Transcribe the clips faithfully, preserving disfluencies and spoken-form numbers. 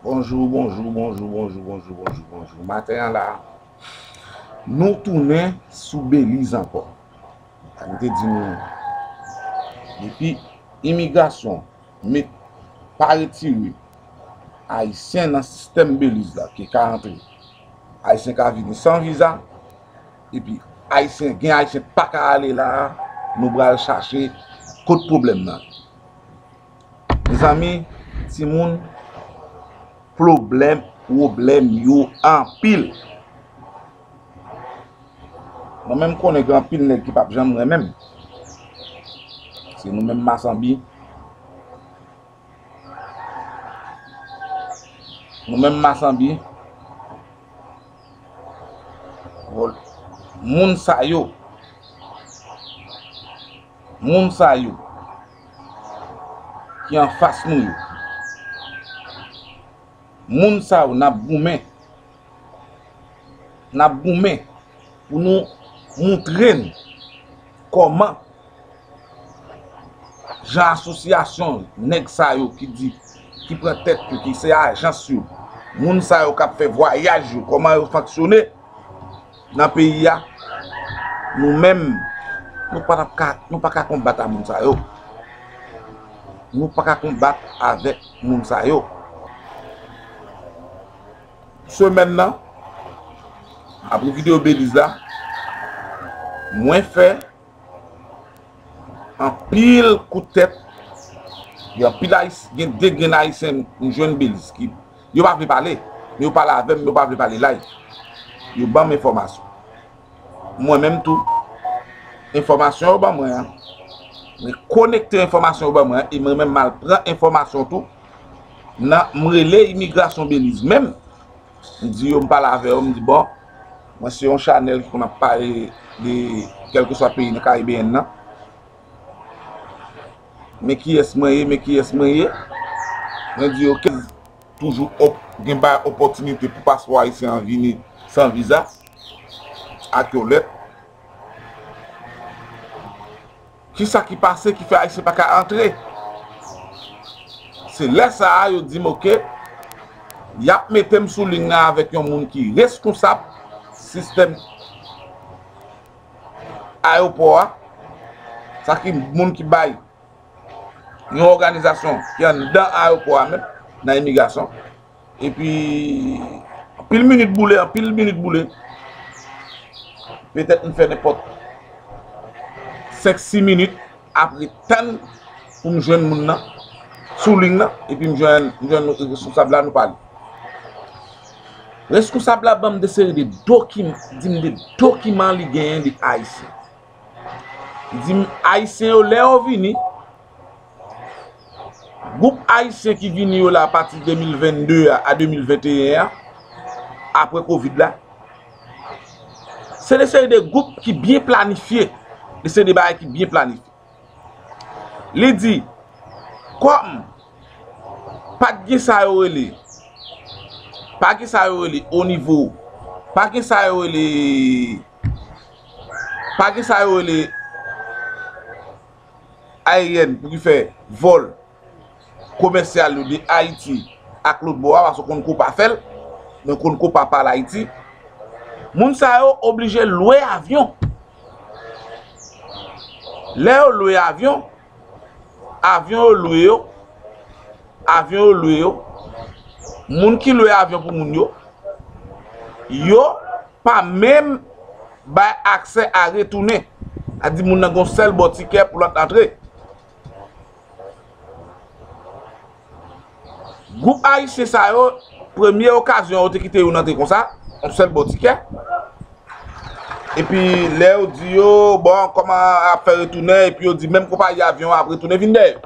Bonjou, bonjou, bonjou, bonjou, bonjou, bonjou, bonjou. Maten an la, nou tounen sou Beliz ankò. Sa m te di nou, depi imigrasyon met pa retire Ayisyen nan sistèm Beliz la, ki ka antre. Ayisyen ka vini san viza, epi Ayisyen, gen Ayisyen pa ka ale la, nou pral chache kot pwoblèm nan. Mezanmi, timoun, pwoblèm, pwoblèm yo anpil. Mwen menm konnen gen anpil nèg ki p ap janm renmen m. Se nou menm masanbi. Nou menm masanbi. Moun sa yo. Moun sa yo ki anfas nou yo. Moun sa yo n ap goumen. N ap goumen pou nou montre n kòman jan asosyasyon nèg sa yo ki di, ki pran tèt yo, ki se ajans yo, moun sa yo k ap fè vwayaj yo, kòman yo fonksyone nan peyi a. Nou menm, nou pa t ap ka, nou pa ka konbat a moun sa yo. Nou pa ka konbat avèk moun sa yo. Semèn nan, apre videyo Beliz la, mwen fè anpil kout tèt. Gen anpil Ayis-, gen de grenn Ayisyen m jwenn Beliz ki, yo pa vle pale, men yo pale avè m, yo pa vle pale live. Yo ban m enfòmasyon. Mwen menm tou, enfòmasyon yo ban mwen an, mwen konekte enfòmasyon yo ban mwen an, e mwen menm m al pran enfòmasyon tou. Nan, m rele imigrasyon Beliz menm. M di yo, m pale avè yo, m di, bon, mwen se yon chanèl ki konn ap pale de kèlkeswa peyi nan Karibeyèn nan. Men kiyès mwen ye, men kiyès mwen ye. Mwen di yo, ke toujou op-, gen bay opòtinite pou paspò ayisyen an vini san viza ak yon lèt. Kisa ki pase ki fè Ayisyen pa ka antre? Se lè sa a yo di m, oke, y ap mete m sou liy nan avèk yon moun ki reskonsab sistèm ayewopò a, sa ki moun ki bay yon òganizasyon ki anndan ayewopò a menm, nan imigrasyon. Epi, anpil minit boule, anpil minit boule. Petèt m fè nenpòt senk, sis minit apre tann pou m jwenn moun nan sou liy nan, epi m jwenn, m jwenn reskonsab la, nou pale. Reskonsab la ban m de seri de dokiman, di m de dokiman li genyen de Ayisyen. Li di m, Ayisyen yo, lè yo vini, gwoup Ayisyen ki vini yo la apati de mil vennde a, a de mil venteyen an, apre kovid la, se de seri de gwoup ki byen planifye, de seri de bagay ki byen planifye. Li di, kòm pa t gen sa yo rele, pa gen sa yo rele o nivo, pa gen sa yo rele, pa gen sa yo rele aeryèn pou ki fè vòl komèsyal yo de Ayiti ak lòt bò a, paske konn ko pa fè l, men konn ko pa pale Ayiti. Moun sa yo oblije lwe avyon. Lè yo lwe avyon, avyon yo lwe yo, avyon yo lwe yo, moun ki lwe avyon pou moun yo, yo pa menm bay aksè a retounen. A di moun nan gon sèl bò tikè pou l antre. Gwoup ayisyen sa yo, premye okazyon yo te kite youn antre konsa, yon sèl bò tikè. Epi lè yo di yo, bon, kòman ap fè retounen, epi yo di menm konpayi avyon ap retounen vin dèyè.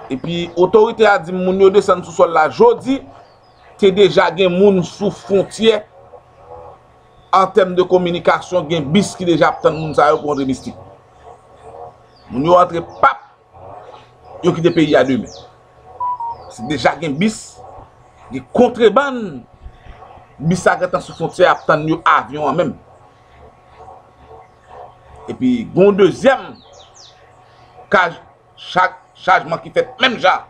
Epi otorite a di m moun yo desann sou sòl la jodi, te deja gen moun sou fwontyè, an tèm de kominikasyon, gen bis ki deja ap tann moun sa yo pou antre Mistik. Moun yo antre pap, yo kite peyi a demen. Se deja gen bis, gen kontrebann, bis sa gentan sou fwontyè ap tann yo, avyon an menm. Epi gen yon dezyèm kaj, chak, chajman ki fèt menm jan.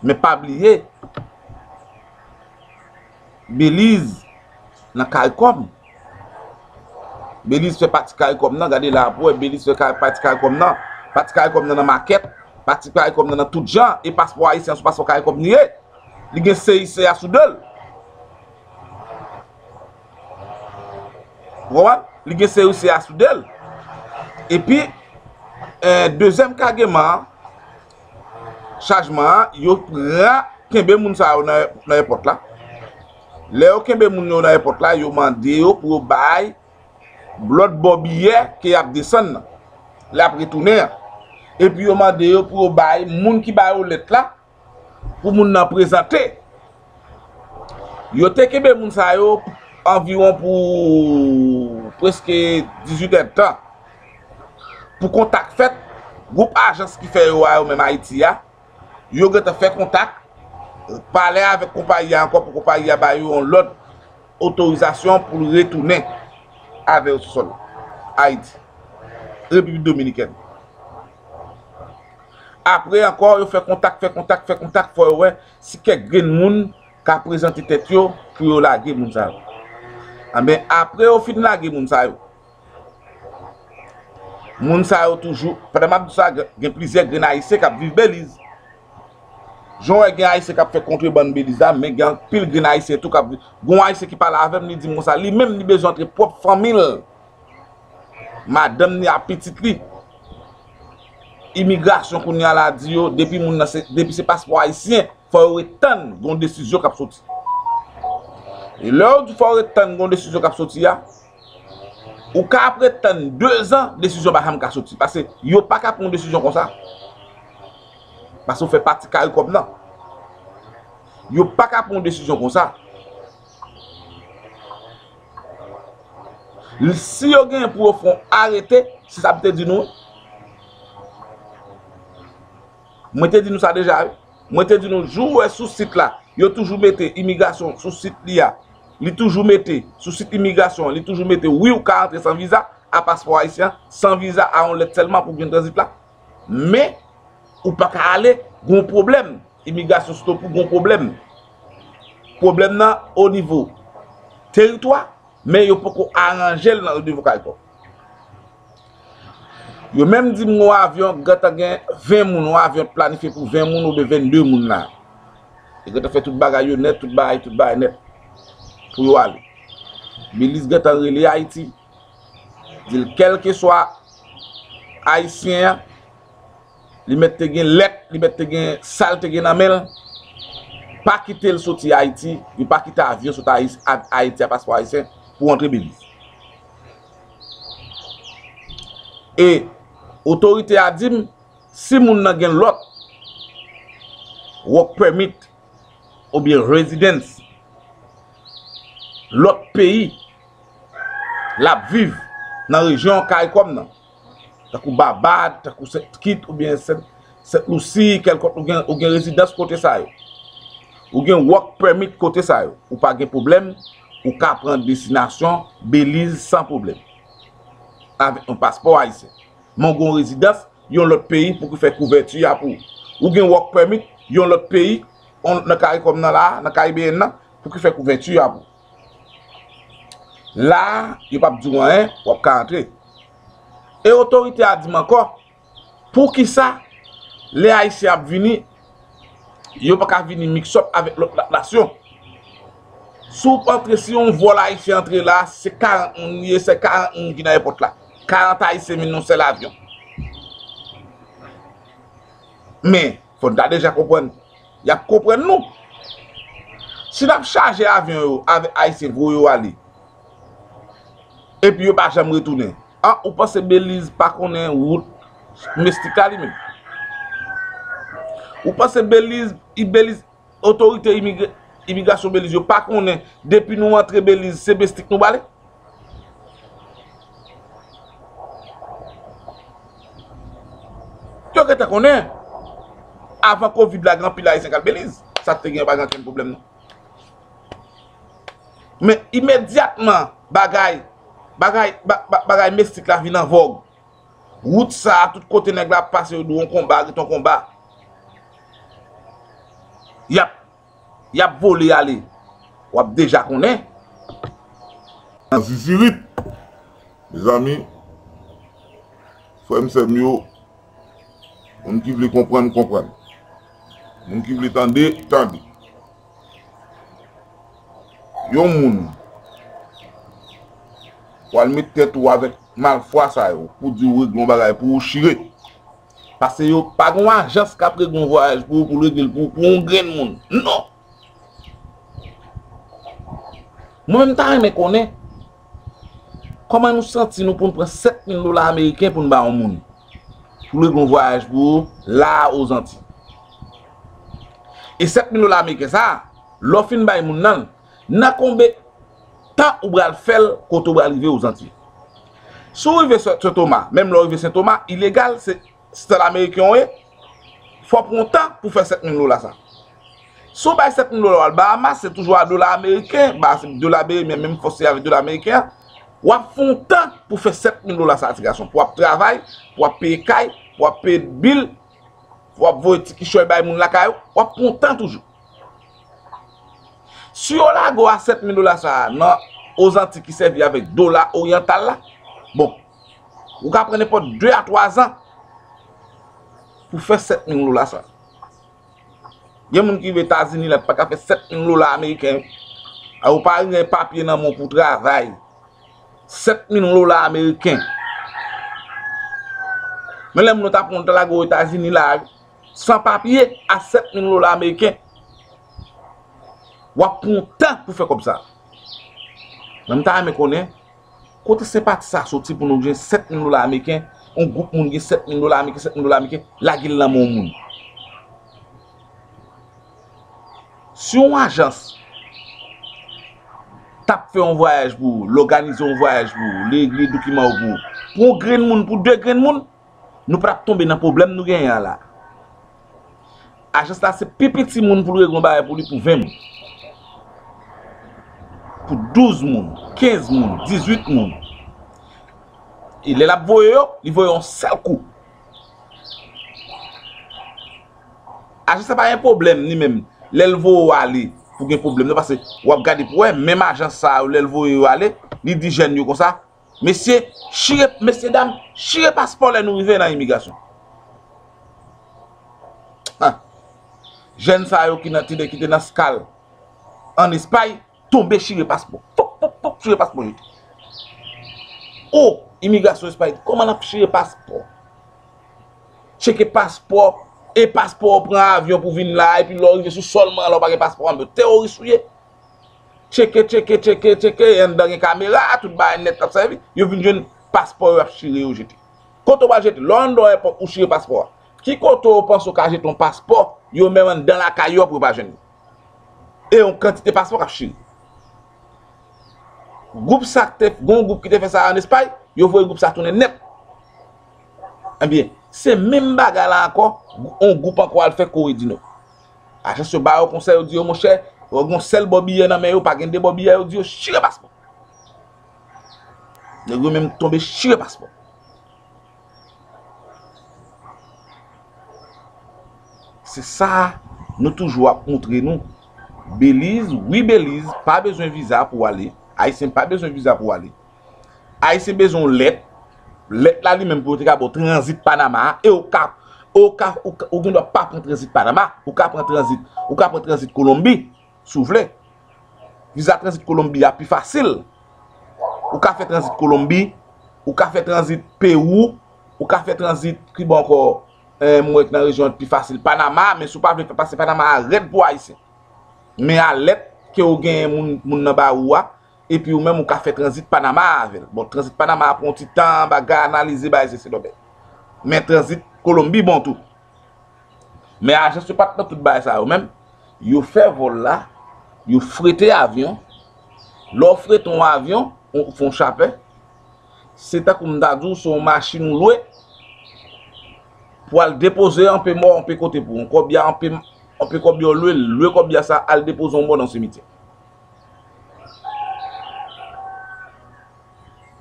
Men pa bliye, Beliz nan CARICOM. Beliz fè pati CARICOM nan, gade la pou wè, Beliz fè ka-, pati CARICOM nan. Pati CARICOM nan nan makèt, pati CARICOM nan nan tout jan, e paspò ayisyen an sou paspò CARICOM li ye. Li gen C I C a sou do l. Ou konprann? Li gen C I C a sou do l. Epi, eh, dezyèm kageman an, chajman an, yo pran kenbe moun sa yo nan, nan èpòt la. Lè yo kenbe moun yo nan èpòt la, yo mande yo pou yo bay lòt bò biyè ke y ap desann nan. Lè y ap retounen an. Epi yo mande yo pou yo bay moun ki ba yo lèt la, pou moun nan prezante. Yo te kenbe moun sa yo anviwon pou prèske dizuit èdtan. Pou kontak fèt, gwoup ajans ki fè yo a yo menm Ayiti a, yo gentan fè kontak, pale avèk konpayi a ankò pou konpayi a ba yo yon lòt otorizasyon pou l retounen avè yo sou sòl Ayiti, Repiblik Dominikèn. Apre ankò, yo fè kontak, fè kontak, fè kontak, fò yo wè si kèk grenn moun ka prezante tèt yo pou yo lage moun sa yo. Anben, apre yo fin lage moun sa yo, moun sa yo toujou, pandan m ap di sa, gen plizyè grenn Ayisyen k ap viv Beliz. Jan w wè gen Ayisyen k ap fè kontrebann Beliz la, men gen anpil grenn Ayisyen tou k ap viv. Gen yon Ayisyen ki pale avè m, li di m konsa, li menm li bezwen antre pwòp fanmi l, madanm ni a pitit li. Imigrasyon kounye a la di yo, depi moun nan se, depi se paspò ayisyen, fò yo ret tann gon desizyon k ap soti. E lè yo di fò yo ret tann gon desizyon k ap soti a, ou ka ap ret tann dezan, desizyon pa janm ka soti. Paske yo pa ka pran yon desizyon konsa. Paske ou fè pati CARICOM nan. Yo pa ka pran yon desizyon konsa. Si yo genyen pou yo fè yon arete, se sa m te di nou. Mwen te di nou sa deja, wi. Mwen te di nou, jou w wè sou sit la, yo toujou mete imigrasyon sou sit li a. Li toujou mete, sou sit imigrasyon an, li toujou mete, wi, ou ka antre san viza, a paspò ayisyen an, san viza, a yon lèt sèlman pou gen tranzit la. Men, ou pa ka ale, gon pwoblèm. Imigrasyon sito pou gon pwoblèm. Pwoblèm nan o nivo teritwa, men yo poko aranje l nan nivo CARICOM. Yo menm di m yon avyon gentan gen ven moun, yon avyon planifye pou ven moun oubyen vennde moun la. Yo gentan fè tout bagay yo nèt, tout bagay, tout bagay nèt pou yo ale. Beliz gentan rele Ayiti, di l kèlkeswa Ayisyen an, li mèt te gen lèt, li mèt te gen sa l te gen nan men l, pa kite l soti Ayiti, yo pa kite avyon sot Ayi-, a-, Ayiti a paspò ayisyen pou antre Beliz. E otorite a di m, si moun nan gen lòt work permit oubyen residence lòt peyi, l ap viv nan rejyon CARICOM nan, tankou Babad, tankou Sent Kit oubyen Sent, Sent Lisi, kèlkòt ou gen, ou gen rezidans kote sa yo, ou gen work permit kote sa yo, ou pa gen pwoblèm, ou ka pran destinasyon Beliz san pwoblèm, avèk yon paspò ayisyen. Men w gen yon rezidans yon lòt peyi pou ki fè kouvèti a pou ou. Ou gen work permit yon lòt peyi, on, nan CARICOM nan la, nan Caribbean nan, pou ki fè kouvèti a pou ou. La a, yo p ap di w anyen, w ap ka antre. E otorite a di m ankò, poukisa lè Ayisyen ap vini, yo pa ka vini mix up avèk lòt la-, nasyon? Si w antre, si yon vòl ayisyen antre la, se karant moun li ye, se karant moun ki nan èpòt la. Karant ayisyen vin nan yon sèl avyon. Men, fò n ta deja konprann. Y ap konprann nou. Si n ap chaje avyon yo avèk ayisyen, voye yo ale, epi yo pa janm retounen, an, ou panse Beliz pa konnen wout domestik la li menm? Ou panse Beliz, i Beliz, otorite imigre-, imigrasyon Beliz yo pa konnen depi nou antre Beliz, se domestik nou prale? Yo gentan konnen. Avan kovid la, gen anpil ayisyen k al Beliz. Sa te gen, pa gen ankenn pwoblèm, non. Men imedyatman, bagay, bagay, ba-, ba-, bagay domestik la vin an vòg. Wout sa a, tout kote nèg la ap pase, yo di w yon konba, ret yon konba. Y ap, y ap vole ale. W ap deja konnen. Nan zizirit. Mezanmi, frè m, sè m yo, moun ki vle konprann, konprann. Moun ki vle tande, tande. Yon moun pral met tèt ou avèk malfwa sa yo pou di w regle yon bagay pou ou chire. Paske yo pa gen yon ajans k ap regle yon vwayaj pou ou, pou l regle l pou ou, pou yon grenn moun. Non! Mwen menm, m ta renmen konnen kòman nou santi nou pou n pran sèt mil dola ameriken pou n ba yon moun pou l regle yon vwayaj pou ou la a Ozanti. E sèt mil dola ameriken sa a, lè w fin bay moun nan l, nan konbe tan ou pral fè l kote w pral rive Ozanti? Si w rive Sen Toma, menm lè w rive Sen Toma, ilegal, se sèl ameriken w ye, fò w pran tan pou fè sèt mil dola sa. Si w bay sèt mil dola w al Bahamas, se toujou a dola ameriken, ba se dola ameriken, menm fò se avèk dola ameriken an, w ap fè yon tan pou fè sèt mil dola sa, ti gason. Pou w ap travay, pou w ap peye kay, pou w ap peye bil, pou w ap voye ti kichòy bay moun lakay ou, w ap pran yon tan toujou. Si yo lage w a sèt mil dola sa a nan Ozanti ki sèvi avèk dola oryantal la, bon, ou ka pran nenpòt de a twa zan pou fè sèt mil dola sa. Gen moun ki rive Etazini la, pa ka fè sèt mil dola ameriken. A, ou pa gen papye nan men w pou w travay. Sèt mil dola ameriken. Men lè moun nan ta pran, ta lage w Etazini la, san papye, a sèt mil dola ameriken. W ap pran yon tan pou fè kòb sa. Men m ta renmen konnen, kote senpati sa soti pou nou gen sèt mil dola ameriken, yon gwoup moun gen sèt mil dola ameriken, sèt mil dola ameriken, lage l nan men yon moun. Si yon ajans t ap fè yon vwayaj pou ou, l òganize yon vwayaj pou ou, l regle dokiman yo pou ou, pou yon grenn moun, pou de grenn moun, nou pa t ap tonbe nan pwoblèm nou genyen an la. Ajans la se pi piti moun pou l regle yon bagay pou li pou ven moun. Pou douz moun, kenz moun, dizuit moun. E lè l ap voye yo, li voye yon sèl kou. Ajans la pa gen pwoblèm li menm. Lè l voye w ale, pou gen pwoblèm non, paske w ap gade pou wè, menm ajans sa yo, lè l voye yo ale, li di jèn yo konsa, mesye, chire, mesye dam, chire paspò lè nou rive nan imigrasyon. Ah. Jèn sa yo ki nan, ki te, ki te nan skal ann Espay, tonbe chire paspò. Pop, pop, pop, chire paspò yo. O, imigrasyon Espay, kòman n ap chire paspò? Tcheke paspò, e paspò w pran avyon pou vin la, epi lè w rive sou sòl mwen an, lè w pa gen paspò, ann teworis ou ye. Tcheke, tcheke, tcheke, tcheke, e anndan gen kamera, tout bagay nèt k ap sèvi, yo vin jwenn paspò yo ap chire yo jete. Kote w pral jete l? Lè w anndan yon èpòt, ou chire paspò a. Ki kote w panse w ka jete yon paspò, yo menm anndan lakay yo pou yo pa jwenn li? E yon kantite paspò k ap chire. Gwoup sa k te, gen yon gwoup ki te fè sa ann Espay, yo voye gwoup sa tounen nèt. Ebyen, se menm bagay la ankò, yon gwoup ankò al fè Kore di Nò. Ajans yo ba yo konsèy, yo di yo, monchè, yo gen yon sèl bò biyè nan men yo, pa gen de bò biyè, yo di yo chire paspò. Nèg yo menm tonbe chire paspò. Se sa nou toujou ap moutre nou. Beliz, wi, Beliz pa bezwen viza pou w ale. Ayisyen pa bezwen viza pou w ale. Ayisyen bezwen yon lèt. Lèt la li menm pou yo te ka ba w tranzit Panama a. E ou ka, ou ka, ou ka, ou gen dwa pa pran tranzit Panama. Ou ka pran tranzit, ou ka pran tranzit Kolonbi, si w vle. Viza tranzit Kolonbi a pi fasil. Ou ka fè tranzit Kolonbi, ou ka fè tranzit Pewou, ou ka fè tranzit, ki bò ankò, eh, m wè k nan rejyon an pi fasil, Panama, men si w pa vle fè pase Panama a rèd pou Ayisyen. Men a lèt ke w genyen moun, moun nan ba ou a, epi ou menm ou ka fè tranzit Panama avè l. Bon, tranzit Panama a pran yon ti tan, bagay, analize, bagay, se, se lòbèy. Men tranzit Kolonbi bon tou. Men ajans yo pa t nan tout bagay sa yo menm. Yo fè vòl la, yo frete avyon. Lè w frete yon avyon, ou fè yon chapè, se tankou m ta di w, se yon machin ou lwe pou al depoze anpe mò, anpe kote pou ou. Kòbya, anpe, anpe kòbya w lwe, lwe kòbya sa, al depoze yon mò nan simityè.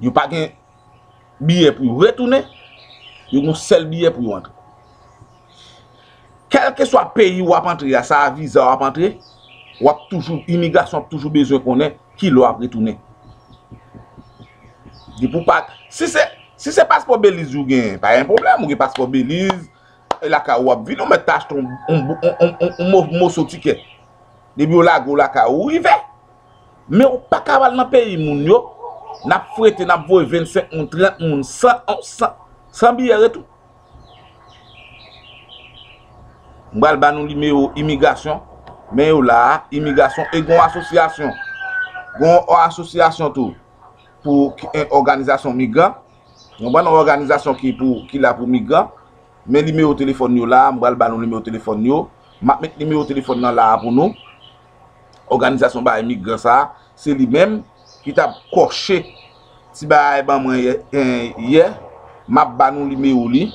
Yo pa gen biyè pou yo retounen, yo gen yon sèl biyè pou yo antre. Kèlkeswa peyi w ap antre a, sa a viza w ap antre, w ap toujou, imigrasyon ap toujou bezwen konnen kilè w ap retounen. Depi w pa, si se, si se paspò Beliz ou genyen, pa gen pwoblèm, ou gen paspò Beliz, e lakay ou w ap vin, ou mèt ta achte yon, yon, yon, yon, yon, yon mo- moso tikè. Depi yo lage w lakay ou, ou rive. Men ou pa ka al nan peyi moun yo, n ap frete, n ap voye vennsenk moun, trant moun, san, san, san biyè retou. M pral ba nou nimewo imigrasyon, men yo la a, imigrasyon, e gen yon asosyasyon. Gen yon asosyasyon tou pou ki- en òganizasyon migran. Nou pran yon òganizasyon ki pou, ki la pou migran. Men nimewo telefòn yo la a, m pral ba nou nimewo telefòn yo. M ap met nimewo telefòn nan la a pou nou. Òganizasyon bagay migran sa a, se li menm ki t ap kòche ti bagay ban mwen yè, en, yè. M ap ba nou nimewo li.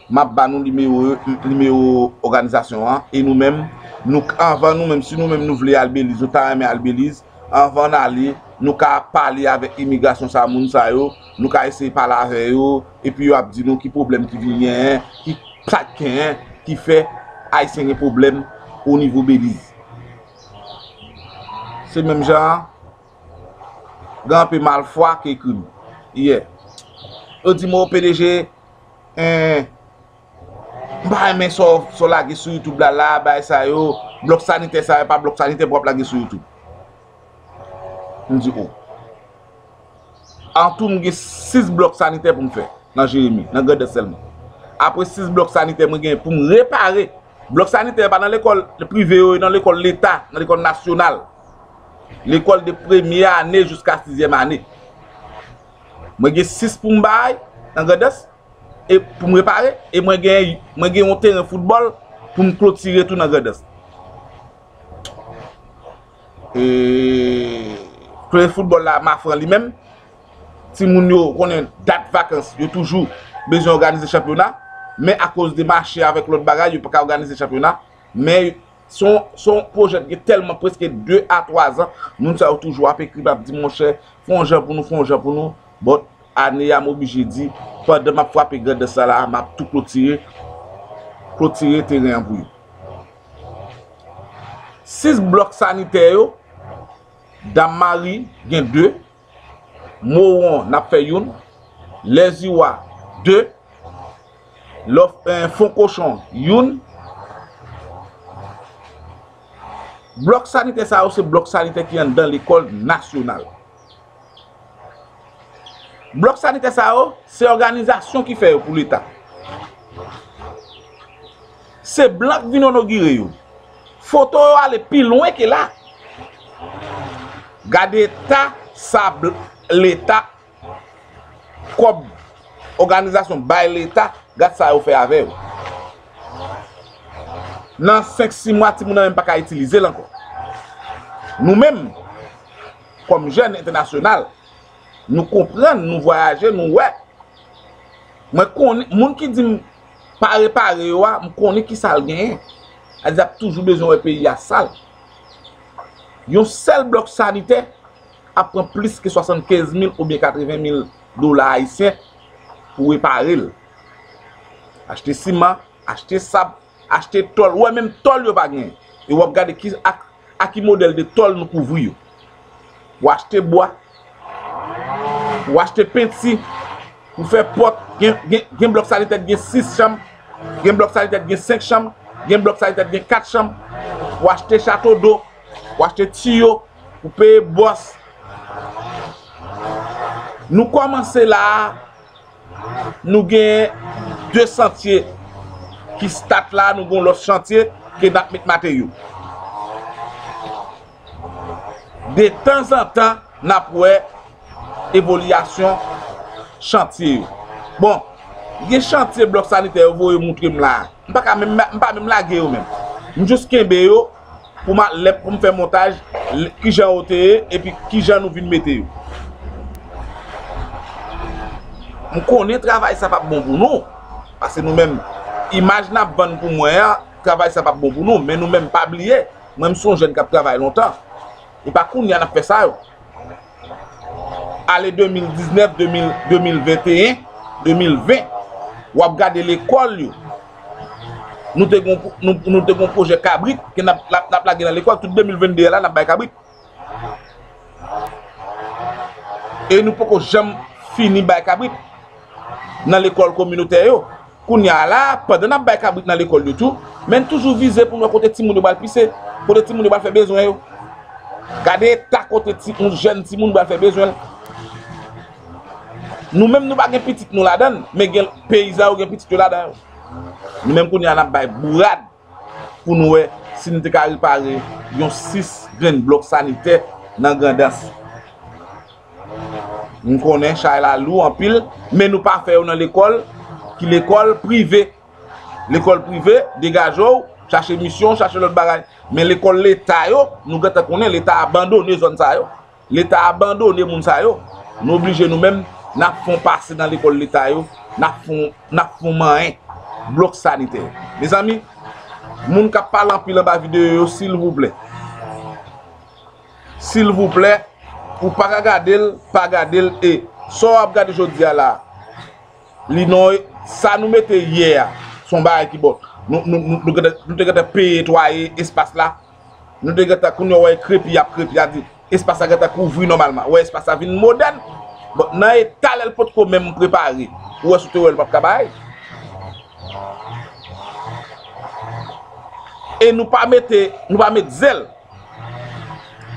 M ap ba nou nimewo, nimewo òganizasyon an. E nou menm, nou, anvan nou menm, si nou menm nou vle al Beliz, nou ta renmen al Beliz, anvan n ale, nou ka pale avèk imigrasyon sa, moun sa yo, nou ka eseye pale avè yo, epi yo ap di nou ki pwoblèm ki vin genyen, ki sa k genyen, ki fè Ayisyen gen pwoblèm o nivo Beliz. Se menm jan an, gen anpe malfwa ki ekri m. Yè. Yo di m, o P D G, en, m pa renmen sa w, sa w lage sou YouTube la, la, bagay sa yo, blòk sanitè sa yo, pa blòk sanitè pou w ap lage sou YouTube. M di, o. Antou, m gen sis blòk sanitè pou m fè nan Jeremi, nan Grandans sèlman. Apre sis blòk sanitè mwen gen pou m repare. Blòk sanitè pa nan lekòl prive yo, nan lekòl leta, nan lekòl nasyonal. Lekòl de premye ane jiska sizyèm ane. Mwen gen sis pou m bay nan Grandans, e pou m repare, e mwen gen, mwen gen yon teren foutbòl pou m klotire tou nan Grandans. E klè foutbòl la, Mafran li menm, timoun yo konnen dat vakans, yo toujou bezwen òganize chanpyona, men akoz de mache avèk lòt bagay, yo pa ka òganize chanpyona, men se yon, se yon pwojè ki gen tèlman, prèske de a twa zan, moun sa yo toujou ap ekri m, ap di, monchè, fè yon jan pou nou, fè yon jan pou nou. Bon, ane a, m oblije di, pandan m ap frape Grandans sa la, m ap tou klotire, klotire teren an pou yo. Sis blòk sanitè yo, Dam Mari gen de, Mowon n ap fè youn, Lèziwa de, Lòf, eh, Fon Kochon youn. Blòk sanitè sa yo se blòk sanitè ki anndan lekòl nasyonal. Blòk sanitè sa yo, se òganizasyon ki fè yo pou leta. Se blan k vin inogire yo. Foto yo ale pi lwen ke la. Gade eta sa bl- leta, kòb òganizasyon bay leta, gad sa yo fè avè yo. Nan senk, sis mwa, timoun nan menm pa ka itilize l ankò. Nou menm, kòm jèn entènasyonal, nou konprann, nou vwayaje, nou wè. Mwen konnen, moun ki di m pa repare yo a, m konnen ki sa l genyen. Sa di ap toujou bezwen wè peyi a sal. Yon sèl blòk sanitè ap pran plis ke swasannkenz mil oubyen katreven mil dola ayisyen pou repare l. Achte siman, achte sab, achte tòl. Ou wè menm tòl yo pa genyen. E w ap gade ki, ak, ak ki modèl de tòl nou kouvri yo. Ou achte bwa, ou achte penti, ou fè pòt, gen, gen, gen blòk sanitè ki gen sis chanm, gen blòk sanitè ki gen senk chanm, gen blòk sanitè ki gen kat chanm, ou achte chato do, ou achte tiyo, ou peye bòs. Nou kòmanse la a, nou gen de chantye ki stat la, nou gen yon lòt chantye ke n ap met materyo. De tanzantan, n ap wè evolyasyon chantye yo. Bon, gen chantye blòk sanitè yo voye moutre m la. M pa ka menm, m pa menm lage yo menm. M jis kenbe yo pou m, lè, pou m fè montaj, kijan yo te ye, epi kijan nou vin mete yo. M konnen travay sa p ap bon pou nou, paske nou menm, imaj n ap vann pou mwen an, travay sa p ap bon pou nou, men nou menm pa bliye, mwen m se yon jèn k ap travay lontan. E pa kounye a n ap fè sa yo. Ale de mil diznèf, de mil, de mil venteyen, de mil ven, w ap gade lekòl yo. Nou te gon, nou, nou te gon pwojè kabrit ke n ap, n ap, n ap lage nan lekòl. Tout de mil venn de a la, n ap bay kabrit. E nou poko janm fini bay kabrit nan lekòl kominotè yo. Kounye a la, pandan n ap bay kabrit nan lekòl yo tou, men n toujou vize pou n wè kote timoun yo pral pise, kote timoun yo pral fè bezwen yo. Gade eta kote ti, yon jèn timoun pral fè bezwen l. Nou menm nou pa gen pitit nou ladan l, men gen peyizan yo gen pitit yo ladan yo. Nou menm kounye a n ap bay bourad pou nou wè si n te ka repare yon sis grenn blòk sanitè nan Grandans. M konnen chay la lou anpil, men nou pa fè yo nan lekòl ki lekòl prive. Lekòl prive, degaje w, chache misyon, chache lòt bagay. Men lekòl leta yo, nou gentan konnen leta abandone zòn sa yo. Leta abandone moun sa yo. Nou oblije nou menm, n ap fè yon pase nan lekòl leta yo, n ap fè yon, n ap fè yon manyen blòk sanitè yo. Mezanmi, moun k ap pale anpil anba videyo yo, silvouplè. Silvouplè, ou pa ka gade l, pa gade l, e sa w ap gade jodi a la, li non, sa nou mete yè a, se yon bagay ki bon. Nou, nou, nou, nou gentan, nou te gentan peye netwaye espas la. Nou te gentan, kounye a w wè krepi ap krepi, a di, espas la gentan kouvri nòmalman. Ou wè espas la vin modèn. Bon, nan eta lè l potko menm prepare, ou wè si w te wè l p ap ka bay. E nou pa mete, nou pa met zèl.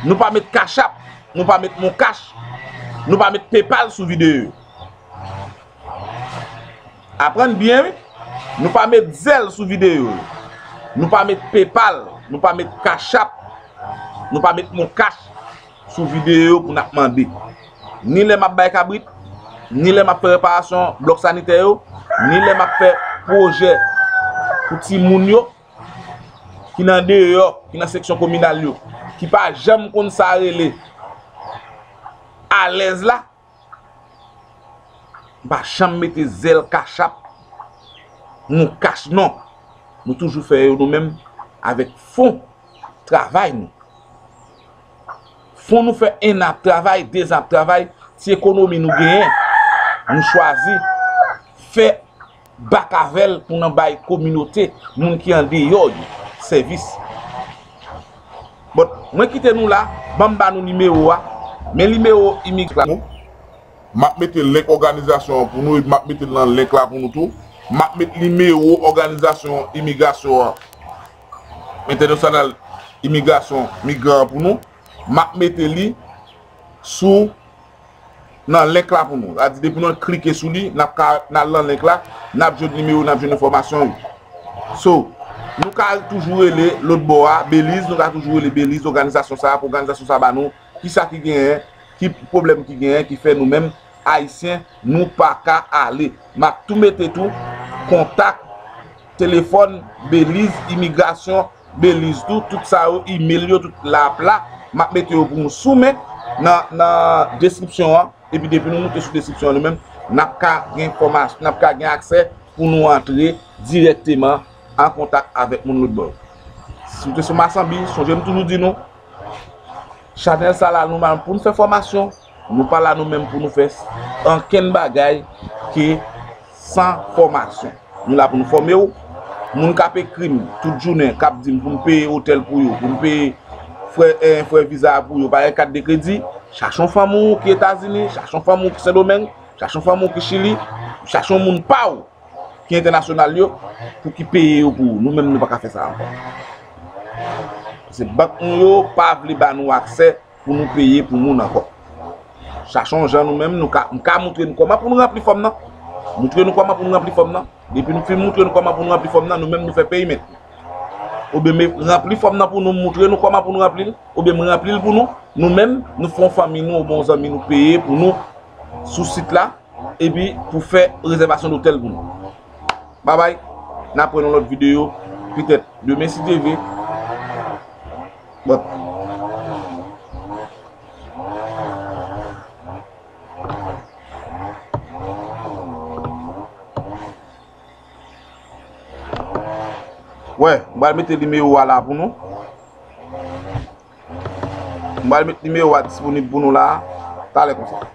Nou pa met kachap, nou pa met moncash, nou pa met PayPal sou videyo yo. Aprann byen, wi. Nou pa met zèl sou videyo yo. Nou pa met PayPal, nou pa met kachap, nou pa met moncash sou videyo yo pou n ap mande. Ni lè m ap bay kabrit, ni lè m ap fè reparasyon blòk sanitè yo, ni lè m ap fè pwojè pou timoun yo, ki nan deyò, ki nan seksyon kominal yo, ki pa janm konn sa rele alèz la, m pa janm mete zèl kachap, moncash non. Nou toujou fè yo nou menm avèk fon travay nou. Fon nou fè en an ap travay, de zan ap travay, ti ekonomi nou genyen, nou chwazi fè bak avè l pou n an bay kominote, moun ki andeyò yo, sèvis. Bon, mwen kite nou la, ban m ba nou nimewo a, men nimewo imig-, m ap mete link òganizasyon an pou nou, epi m ap mete l nan link la pou nou tou. M ap met nimewo òganizasyon imigrasyon an, entènasyonal imigrasyon migran an pou nou. M ap mete li sou, nan link la pou nou. Sa di depi nou klike sou li, n ap ka, n al nan link la, n ap jwenn nimewo, n ap jwenn enfòmasyon yo. So, nou ka toujou rele lòt bò a, Beliz, nou ka toujou rele Beliz, òganizasyon sa a, pou òganizasyon sa a ba nou kisa ki genyen, ki pwoblèm ki genyen, ki fè nou menm, Ayisyen, nou pa ka ale. M ap tou mete tou kontak telefòn Beliz, imigrasyon Beliz tou, tout sa yo, email yo, tout la ap la. M ap mete yo pou nou sou men nan, nan deskripsyon an. Epi depi nou moute sou deskripsyon an nou menm, n ap ka gen enfòmasyon, n ap ka gen aksè pou nou antre dirèkteman an kontak avèk moun lòt bò yo. Si w te sou Masanbi, sonje m toujou di nou, chanèl sa la nou la pou n fè fòmasyon. Nou pa la nou menm pou nou fè ankenn bagay ke san fòmasyon. Nou la pou nou fòme w. Moun k ap ekri m tout jounen, k ap di m pou m peye otèl pou yo, pou m peye frè, eh, frè viza pou yo, pa gen kat de kredi, chache yon fanmi w ki Etazini, chache yon fanmi w ki Sendomeng, chache yon fanmi w ki Chili, chache yon moun pa w ki entènasyonal yo, pou ki peye yo pou ou. Nou menm, nou pa ka fè sa ankò. Paske bank nou yo pa vle ba nou aksè pou nou peye pou moun ankò. Chache yon jan nou menm, nou ka, m ka moutre nou kòman pou nou ranpli fòm nan. Moutre nou kòman pou nou ranpli fòm nan. Depi nou fin moutre nou kòman pou nou ranpli fòm nan, nou menm nou fè peyimèt. Oubyen m ranpli fòm nan pou nou, m moutre nou kòman pou nou ranpli l, oubyen m ranpli l pou nou. Nou menm, nou fè yon fanmi nou, oubyen yon zanmi nou peye pou nou sou sit la, epi pou fè rezèvasyon dotèl pou nou. Babay, n ap wè nan lòt videyo, petèt demen si Dye vle. Bon. Wè, m pral mete nimewo a la pou nou. M pral met nimewo a disponib pou nou la, talè konsa.